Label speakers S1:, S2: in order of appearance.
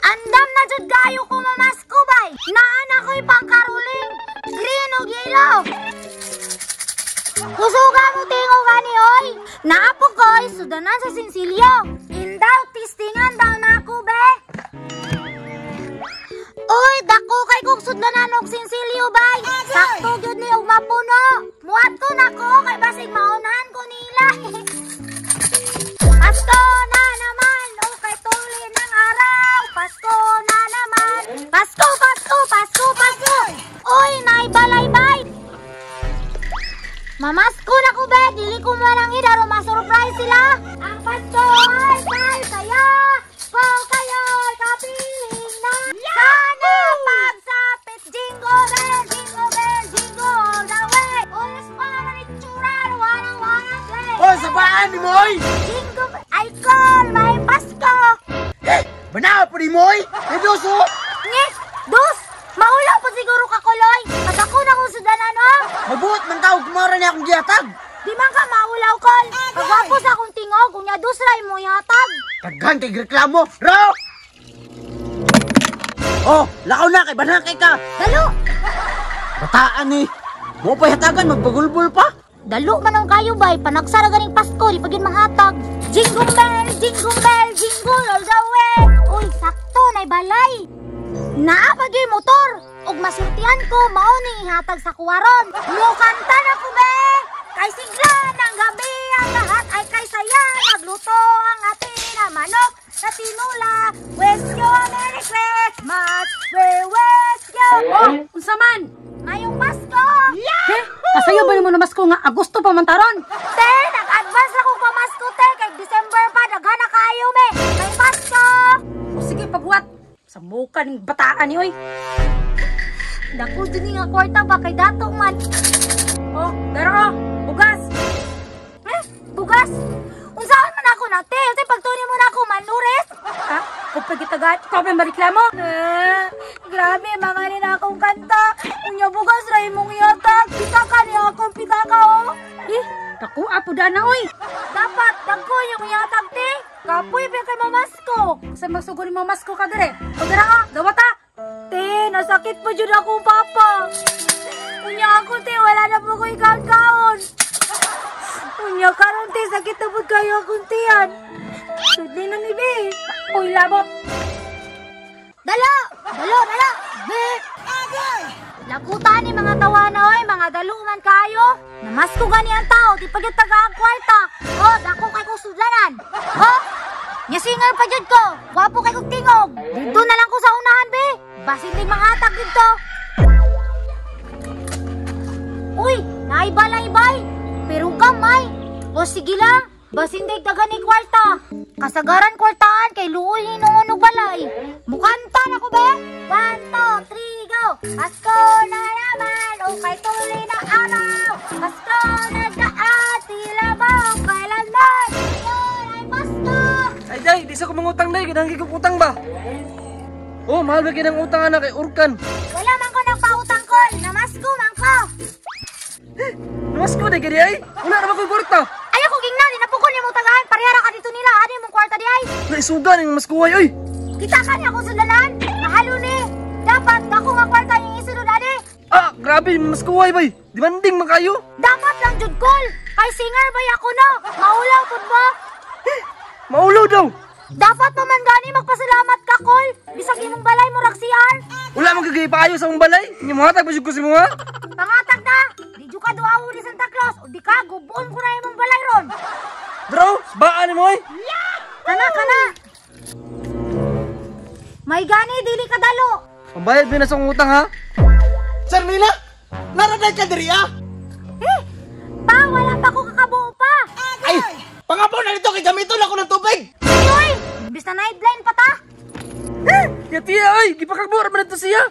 S1: Andam na jud kayo ko mamasko bay. Naa na ko'y pangkaruling. Green ug yellow. Kusuga mo tingog ani oy. Naapo ko'y sudanan sa sinsilyo. Indaw tistingan daw nako be. Uy, dako kay kog sudlanan og sinsilyo bay. Sakto gyud ni og mapuno. Muadto nako kay basig maunahan ko nila. Pasko na naman, o kay tuli ng araw. Pasko na naman. Pasko, Pasko, Pasko, Pasko. Uy, naibalaybay. Mamasko na ko be, dili ko manangid aron ma-surprise sila. Ang Pasko ay kay saya. Kung kayo'y kapiling na. Sana pagsapit, jingle bell, jingle all the way. Uy, para ni tsura, wanna play.
S2: Oy, sabaan ni mo oy.
S1: Jingle bell, I call my Pasko.
S2: Eh, banaw pa ni mo oy. Eh, dos oh.
S1: Nge, dos, maulaw pa siguro ka kuloy. Kadako na kong sudanan oh.
S2: Mabuot man tawag kumara niya akong gihatag.
S1: Di man ka maulaw kol. Pagwapo sa akong tingog, unya dos ray mo ihatag.
S2: Daghan kay reklamo. Ro! Oh, lakaw na kay banang kay ka.
S1: Dalo!
S2: Bataan ni. Mo pa hatagan magbagulbol pa.
S1: Dalo man ang kayo bay, panagsara ganing Pasko, di pa gyud manghatag. Jingle bell, jingle all the way. Uy, sakto nay balay. Naa pa gyud motor. Ug masultian ko mao ni ihatag sa kuwaron. Mukanta na ko be. Kay sigla ng gabi ang lahat ay kay saya. Nagluto ang atin na manok na tinula. Wish you a Merry Christmas. We wish you.
S3: Oh, unsa man?
S1: Ngayong Pasko.
S3: He, kasayo ba nimo namasko nga Agosto pa man taron?
S1: Te, nag-advance ako pamasko te kay December pa daghan na kayo me. May Pasko.
S3: O sige, pagwat. Sa muka ning bataan ni oy.
S1: Dako jud ni nga kwarta ba kay dato man.
S3: Oh, dara oh, bugas.
S1: Eh, bugas. Unsaon man ako na te? Unsay pagtuni mo na ako manures?
S3: Ha? Kung pagitagaan, ikaw ba mareklamo?
S1: Eh, grabe mga ni na akong kanta. Unya bugas ra imong ihatag. Pitaka ni akong pitaka oh.
S3: Eh, nakuha po dana oy.
S1: Dapat dagko yung ihatag te. Kapoy ba kay mamasko?
S3: Sa magsugod ni mamasko ka dire. O dara oh, dawata.
S1: Te, nasakit pa jud akong papa. Unya ako te, wala na po ko ikaon-kaon. Unya karon te, sakit na pud kayo akong tiyan. Sudli na ni be.
S3: Uy, labot.
S1: Dalo! Dalo, dalo! Be! Lagutan ni mga tawana oy, mga dalo man kayo. Namasko gani ang tao, di pa gyud taga ang kwarta. Oh, dako kay kong sudlanan. Oh, nya singer pa jud ko. Gwapo kay kong tingog. Dito na lang ko sa unahan be. Basin din manghatag dito. Uy, naibalay-bay. Pero gamay. O sige lang, basin day taga ni kwarta. Kasagaran kwartaan kay luoy hinuon og balay. Mukanta na ko be. 1, 2, 3, go. Pasko na naman, o kay tuloy na araw. Pasko na daan, tila ba o kailanman. Ngayon ay Pasko.
S4: Ay day, di sa ko mangutang day, kinahanglan kong utang ba? Oh, mahal ba kinang utang ana kay Urkan?
S1: Wala man ko nagpautang kol, namasko man ko.
S4: Namasko day kay ay. Wala ra ba ko'y kwarta?
S1: Ayaw ko gingnan, inapukol ni mong tagahan, parehara ka dito nila, ani mong kwarta di ay.
S4: Naisuga ning maskuhay oy.
S1: Kita ka niya akong sudlanan, mahalo ni. Dapat dako nga kwarta yung isunod ani.
S4: Ah, grabe maskuhay bay. Demanding man kayo.
S1: Dapat lang jud kol. Kay singer bay ako no. Maulaw pud mo.
S4: Maulaw daw.
S1: Dapat pa man gani magpasalamat ka kol. Bisag imong balay murag CR.
S4: Wala man kagay paayo sa akong balay. Nya mohatag pa jud ko sa imo ha.
S1: Pangatag na. Di jud ka duawo ni Santa Claus o di ka gubon ko na imong balay ron.
S4: Draw, baan nimo oy.
S1: Kana kana. May gani dili ka dalo.
S4: Pambayad mi na sa akong utang ha.
S2: Sir Mina, naraday ka diri ah.
S1: Eh, pa wala pa ko kakabuo pa.
S2: Ay, pangapaw na nito kay gamiton ako ng tubig.
S1: Uy, imbis na nightline pa ta.
S4: Ya tiya oy, gipakagbuo ra man nito siya.